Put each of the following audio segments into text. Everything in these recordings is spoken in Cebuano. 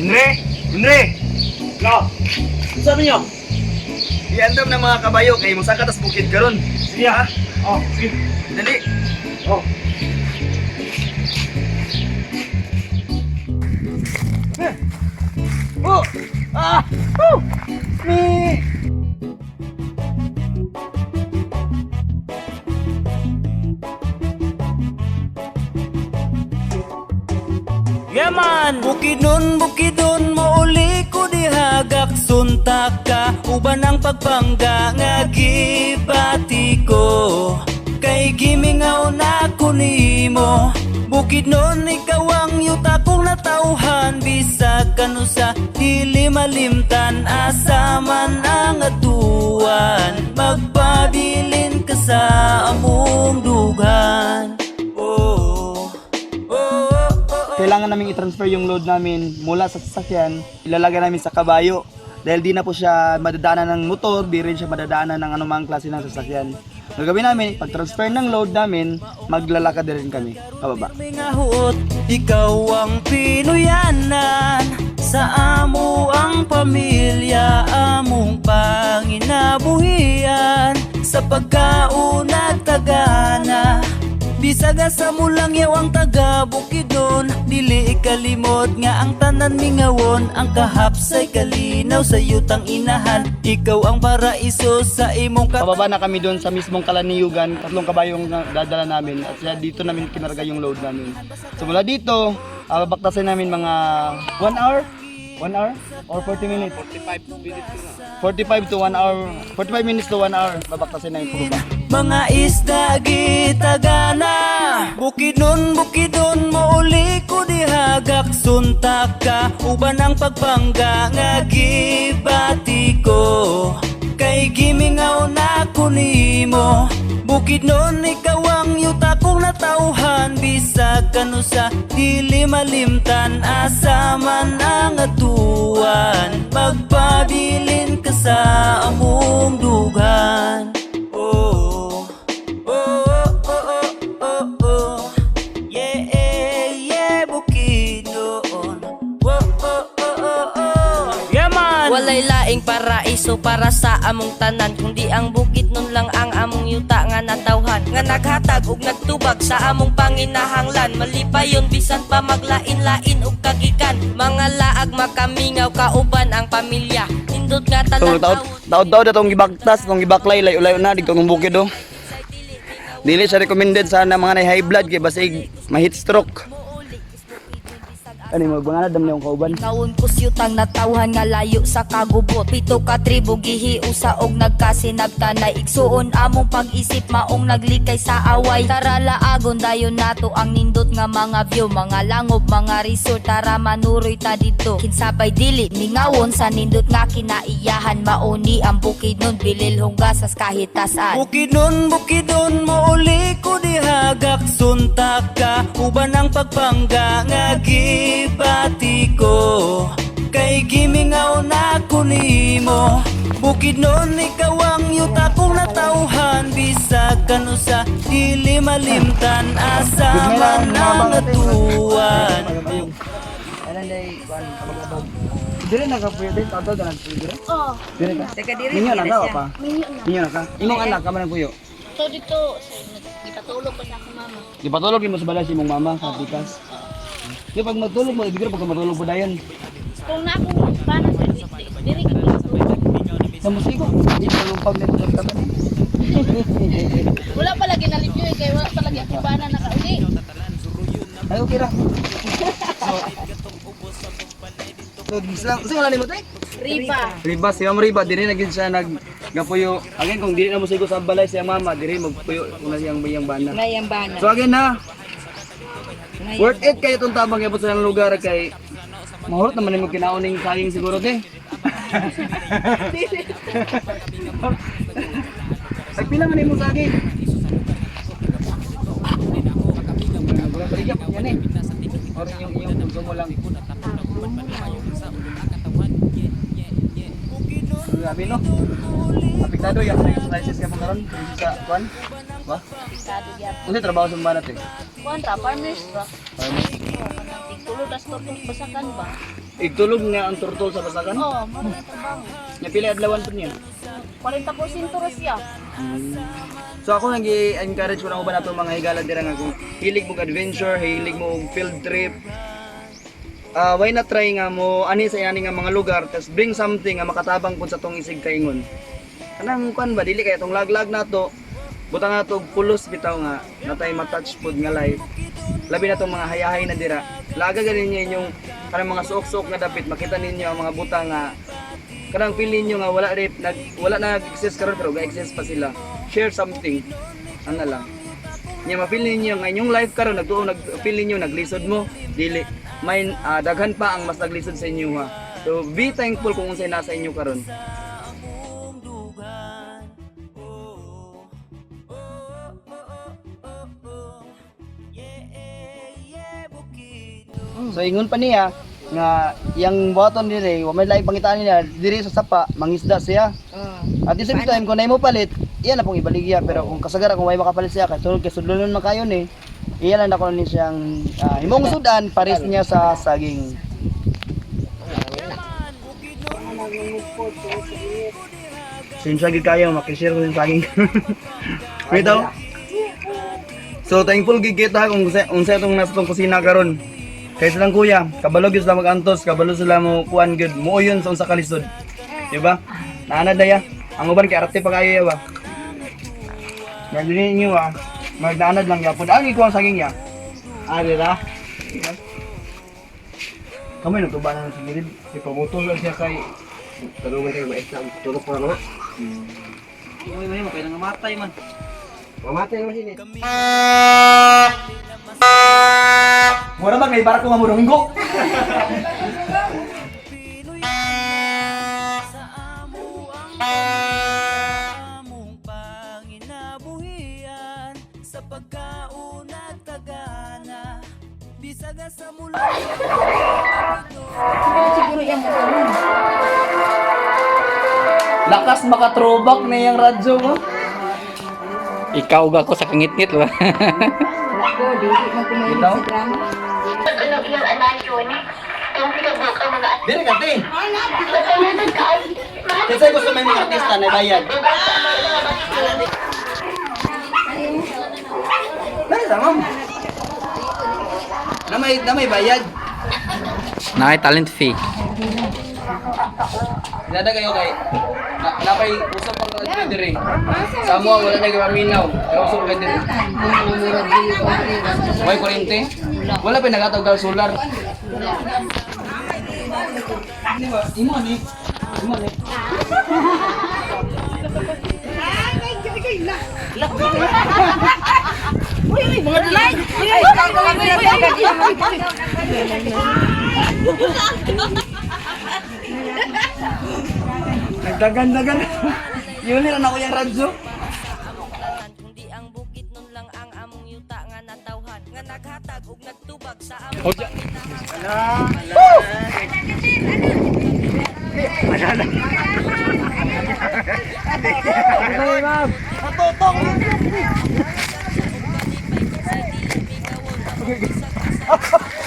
Henry! Henry! No. Sabi niyo? Iandam na mga kabayo kay musaka tas bukid karon. Sige ha. Oh, sige. Dali. Oh. Oh! Ah! Oh! Mi! Yaman! Bukidnon, bukidon, mouli ko dihagak. Suntak ka, uban ang pagpangga nga gibati ko. Kay gimingaw na ko nimo. Bukidnon, ikaw ang yuta kong natauhan. Bisag kanusa, dili malimtan. Asa man ang atuan, magpabilin ka sa among dughan. Oh, oh, oh, oh. Kailangan namin i-transfer yung load namin mula sa sasakyan, ilalagay namin sa kabayo. Dahil di na po siya madadaanan ng motor, di rin siya madadaanan ng anumang klase ng sasakyan. Gagawin namin, pag-transfer ng load namin, maglalakad din kami pababa. Mga huot, ikaw ang pinuyanan. Sa amo ang pamilya, among panginabuhian. Sa pagkaunag tagana, bisag asa mo lang yaw ang taga Bukidnon. Dili ikalimot nga ang tanan mingawon. Ang kahapsay kalinaw sa yutang inahan. Ikaw ang paraiso sa imong Pababa na kami doon sa mismong Kalaniyugan, tatlong kabayong dadala namin at siya dito namin kinarga yung load namin. So mula dito, baktasin namin mga 1 hour, 1 hour or 40 minutes? 45 minutes 45 to 1 hour, 45 minutes to 1 hour, babaktasin namin pababa. Mga isda gitagana. Bukidnon, bukidon, mouli ko dihagak. Suntak ka, uban ang pagpangga nga gibati ko. Kay gimingaw na ko nimo. Bukidnon, ikaw ang yuta kong natauhan. Bisag kanusa, dili malimtan. Asa man ang atuan, magpabilin ka sa among dughan. Oh, oh, oh, oh, oh, oh. Yeah, yeah, Bukidnon. Oh, oh, oh, oh, oh. Yeah, man! Walay laing paraiso para sa among tanan, kundi ang bukid nun lang ang among yuta nga natawhan, nga naghatag ug nagtubag sa among panginahanglan. Malipayon bisan pa maglain-lain og kagikan. Mga laag makamingaw kauban ang pamilya. Nindot nga So, talan. taod taod atong gibaktas, atong gibaklay, layo-layo na dito ng bukid oh. Dili siya recommended sa na mga nay high blood kay basig ma-heat stroke. Ano mo banganad dam niyong kauban. Ngaon kusyutang natawhan nga layo sa kagubot. Pito ka tribo gihiusa og nagkasinabtanay. Igsuon among pag-isip maong naglikay sa away. Tara laagon dayon nato ang nindot nga mga view. Mga langob, mga resort, tara manuroy ta didto. Kinsabay dili mingawon sa nindot nga kinaiyahan. Mauni ang bukid nun bilil hunggasas kahit tasan. Bukidnon, bukidon, mouli ko dihagak. Suntak ka, uban ang pagpangga nga gibati ko. Kay gimingaw na ko nimo. Bukidnon, ikaw ang yuta kong natauhan. Bisag kanusa, dili malimtan. Asa man ang atuan. Dire na ka pwede, tato ka nagpuyo dire. Oh, Dire ka. Taga diri Minyo na na ka siya. pa. minyo na. Minyo na ka. Imong anak ka man nagpuyo. So dito, ipatulog ko sa akong mama. Di patulog nimo sa balay si imong mama sa pikas. Di pag matulog mo, di pag matulog po dayon. Kung na akong bana sa diri ka matulog. Sa musiko, di pa lumpag nito sa taban. Wala pa lagi na review eh, kay wala pa lagi akong bana nakauli. Ay, okay ra. So, so, wala nimo tay? Riba. Riba, si Ma'am Riba, dire na gid siya nag gapuyo. Again, kung dili na mo sigo sa balay siya mama, dire magpuyo una siyang iyang bana. Mayang bana. So again na, worth it kayo itong tabang yapot sa lugar kay mahurot naman nimo kinaon ning saging siguro te. Ay pila man nimo saging? Baligya po yan eh. Or yung iyong konsumo lang. Grabe no. Apektado yung slices ka pang karon sa kuan. Ba? Apektado gyapon. Unsa trabaho sa banat eh? Kuan ra, farmers ra. Farmers. Oh, kanang tigtulod tas turtong basakan ba? Igtulog nga ang turtle sa basakan. Oo, mo na trabaho. Nya pila adlawan po niya. 40% ra siya. So ako nang i-encourage ko na uban nato mga higala dira nga kung hilig mo adventure, hilig mo og field trip. Why not try nga mo ani sa ani nga mga lugar, tas bring something nga makatabang pud sa tong isig kaingon. Kanang kuan ba, dili kay tong laglag nato, butang nato og pulos bitaw nga natay matouch pud nga life. Labi na tong mga hayahay na dira. Laga ganin ninyo inyong kanang mga suok-suok nga dapit, makita ninyo ang mga butang nga kanang feel ninyo nga wala rip nag wala na exist karon pero ga-exist pa sila. Share something, ano lang nya ma-feel ninyo nga inyong life karon nagtuo, nag feel ninyo naglisod mo, dili may daghan pa ang mas naglisod sa inyo ha. So be thankful kung unsay nasa inyo karon. Among dugan. Oh. Yeah, Bukidnon. So ingon pa niya nga iyang buhaton dire, wa may laing pangitaan niya diri sa sapa, mangisda siya. At the same time, kung naimo palit, iya na pong ibaligya, pero kung kasagara kung way makapalit siya kay sunod kay sudlonon man kayo ni, iya lang nako ni siyang himong sudan pares niya sa saging. Sinsya gid kayo makishare ko yung saging. Wait daw. So thankful gid kita kung unsa itong nasa tong kusina karon. Kay silang kuya, kabalo gyud sila magantos, kabalo sila mo kuan gyud, muoyon sa unsa kalisod. Di ba? Naana daya. Ang uban kay arte pa kayo ya ba. Gagawin ninyo ah. Magnaanad lang yapon. Ang ikuha ang saging ya. Ah, di ba? Kamay nagtuba na sa gilid. Ipamutol lang siya kay tulungan kayo mais na tulog pa nga. Uy, may makay nang matay man. Mamatay naman sila. Mura ba kay barko nga murunggo? Pinoy sa amo ang among panginabuhian sa pagkaunag tagana bisag sa mula. Siguro iyang gagawin. Lakas maka-throwback na yung radyo mo. Ikaw ga ko sa kangitngit ba? Ako, dili man ko mahilig Ikaw? sa drama. Dire ka, te. Kasi gusto may mga artista na bayad. Dali sa ma'am. Na may bayad. Naay talent fee. Nada kayo kay na, napay usap pa ka diri. Sa mo wala na gipaminaw. Pero usap ka diri. Way kuryente? Wala pa nagatawag ka solar. Imo ni. Imo ni. Nagdagan-dagan. Yun lang ako yung radyo. Among tanan kundi ang bukid nun lang ang among yuta nga natawhan nga naghatag og nagtubag sa among panginahan.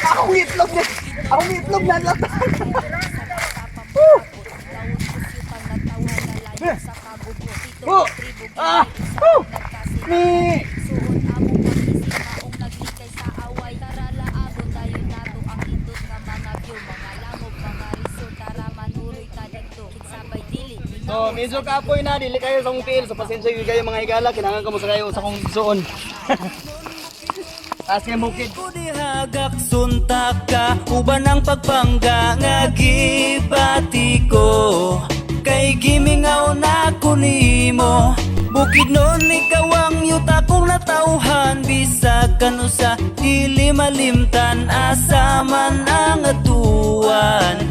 Ako itlog na. Ako itlog na lang. Oh! Ah! Oh! Ni! Suod among pag-isip maong naglikay sa away. Tara laagon dayon nato ang indot nga mga view, mga lamog, mga resort, tara manuroy ta didto kinsabay dili. So, medyo kapoy na, dili kayo sa akong tiil. So, pasensya gyud kayo mga higala. Kinahanglan ko mo sa kayo sa akong suon. Taas kay bukid. Kudihagak suntak ka uban ang pagpangga nga gibati ko kay gimingaw na ko nimo. Bukidnon, ikaw ang yuta kong natawhan, bisag kanusa dili malimtan asa man ang atuan.